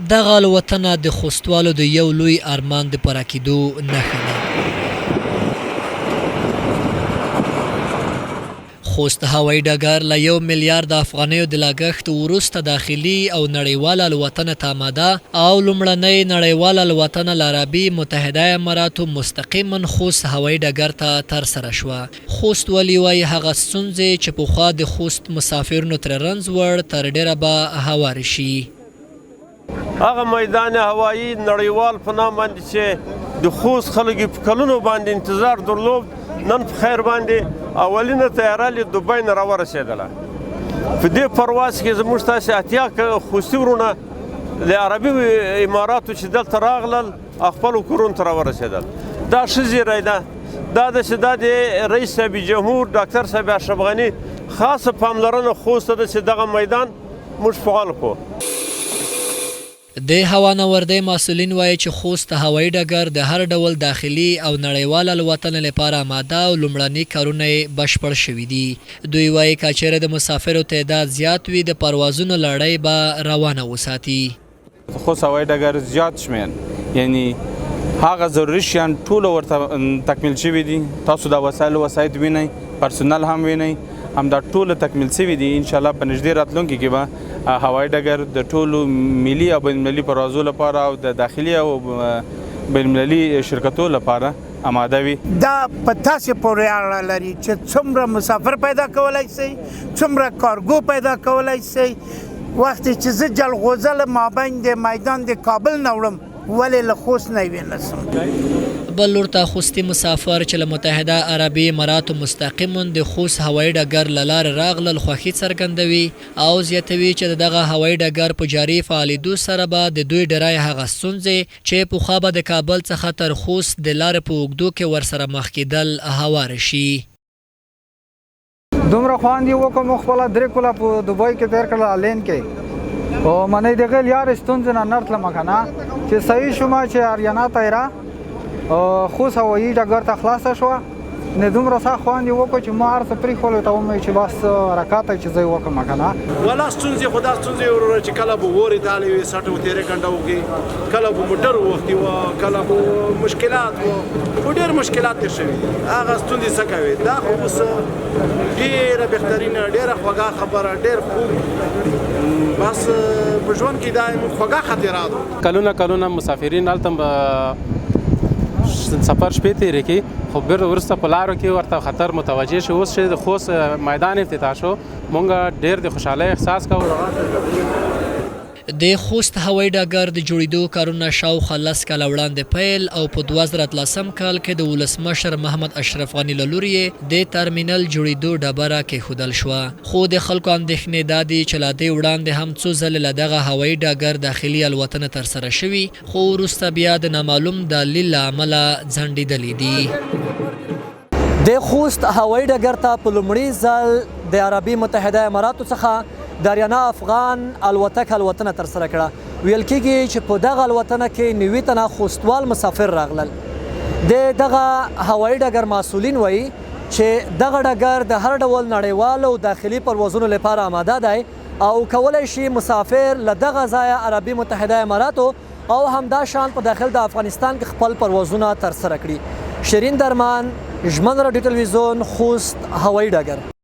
دغه الوتنه د خوستوالو د یو لوی ارمان د پوره کیدو نښه ده. خوست هوایي ډګر له یو میلیارد افغانیو د لګښت وروسته داخلي او نړیواله الوتنه ته اماده او لومړنۍ نړیواله الوتنه له عربي متحده اماراتو مستقیما خوست هوایي ډګر ته ترسره شوه. خوست والي وايي، هغه ستونزې چې پخوا د خوست مسافرینو ترې رنځ وړ، تر ډېره به هوارې شي. هغه میدان هوایی نړیوال په نام باندې چې د خوست خلک په کلونو باندې انتظار درلود، نن په خیر باندې اولینه طیاره له دوبۍ نه راورسېدله. په دې پرواز کې زموږ تاسې 80 خوستي وروڼه له عربي اماراتو چې دلته راغلل خپلو کورونو ته راورسېدل. دا ښه زیری ده، دا ده چې دا د رئیس صاحب جمهور ډاکټر صاحب اشرف غني خاصه پاملرنه خوست ته ده چې دغه میدان موږ فعال کړو. د هوانوردۍ مسؤلین وايي چې خوست هوایي ډګر د هر ډول داخلي او نړیوال الوتنې لپاره اماده او لومړني کارونه یې بشپړ شوي دي. دوی وايي که چېرې د مسافرو تعداد زیات وي د پروازونو لړۍ به روانه وساتي. د خوست هوایي ډګر زیات شمېر یعنی هغه ضروري شیان ټول ورته تکمیل شوي دي. تاسو دا وسایل وسایط وینئ، پرسونل هم وینئ، همدا ټول تکمیل شوي دي. ان شاء الله په نږدې راتلونکي کې به هوایي ډګر د ټولو ملي او بین المللي پروازو لپاره او د داخلي او بین المللي شرکتو لپاره اماده وي. دا په تاسې پورې اړه لري چې څومره مسافر پیدا کولای شئ، څومره کارګو پیدا کولای شئ. وخت چې زه جلغوزه له مابین د میدان د کابل نه وړم، ولې له خوست نه یې ونسم؟ بل لور ته خوستي مسافر چې له متحده عربي اماراتو مستقیما د خوست هوایي ډګر له لارې راغلل خوښي څرګندوي او زیاتوي چې د دغه هوایي ډګر په جاري فعالېدو سره به د دوی ډېری هغه ستونزې چې پخوا به د کابل څخه تر خوست د لارې په اوږدو کې ورسره مخ کېدل هواره شي. دومره خوند یې وکړ، موږ خپله 3 کاله په دوبۍ کې تېر کړل الین کې، او منې دغه لیارې ستونزې نه نه راتلم که نه چې صحیح شوم چې اریانا طیاره خوست هوایي ډګر ته خلاصه شوه، نه دومره سخت خوند یې وکړ چې ما هر څه پرېښول ته ومې چې بس حرکت چې زه یې وکړم که نه. ولا ستونزې خو دا ستونزې وروره چې کله به وورې تالې وې سټ او تېرې ګنډه وکړي، کله به موټر وختي و، کله به مشکلات و، خو ډېر مشکلات تېر شوي دي. هغه ستونزې څه کوي، دا خو اوس ډېره بهترینه ډېره خوږه خبره، ډېر خوب، بس په ژوند کې دا موږ خوږه خاطرات وو. کلونه کلونه مسافرین هلته سفر شپې تېرې کړي، خو بېرته وروسته په لارو کې ورته خطر متوجه شي. اوس چې د خوست میدان افتتاح شو، مونږ ډېر د خوشحالۍ احساس کوو. د خوست هوایي ډګر د جوړېدو کارونه شاوخوا 10 کاله وړاندې پیل او په 2013 کال کې د ولسمشر محمد اشرف غني له لوري یې د ترمینل جوړېدو ډبره کېښودل شوه. خو د خلکو اندېښنې دا دي چې له دې وړاندې هم څو ځلې له دغه هوایي ډګر داخلي الوتنې ترسره شوي، خو وروسته بیا د نامعلوم دلیل له امله ځنډېدلې دي. د خوست هوایي ډګر ته په لومړي ځل د عربي متحده اماراتو څخه د اریانا افغان الوتکه الوتنه ترسره کړه. ویل کېږي چې په دغه الوتنه کې 90 تنه خوستوال مسافر راغلل. د دغه هوایي ډګر مسؤلین وایي چې دغه ډګر د هر ډول نړیوالو او داخلي پروازونو لپاره اماده دی او کولی شي مسافر له دغه ځایه عربي متحده اماراتو او همدا شان په داخل د افغانستان کې خپل پروازونه ترسره کړي. شیرین درمان، ژمن راډیو تلویزیون، خوست هوایي ډګر.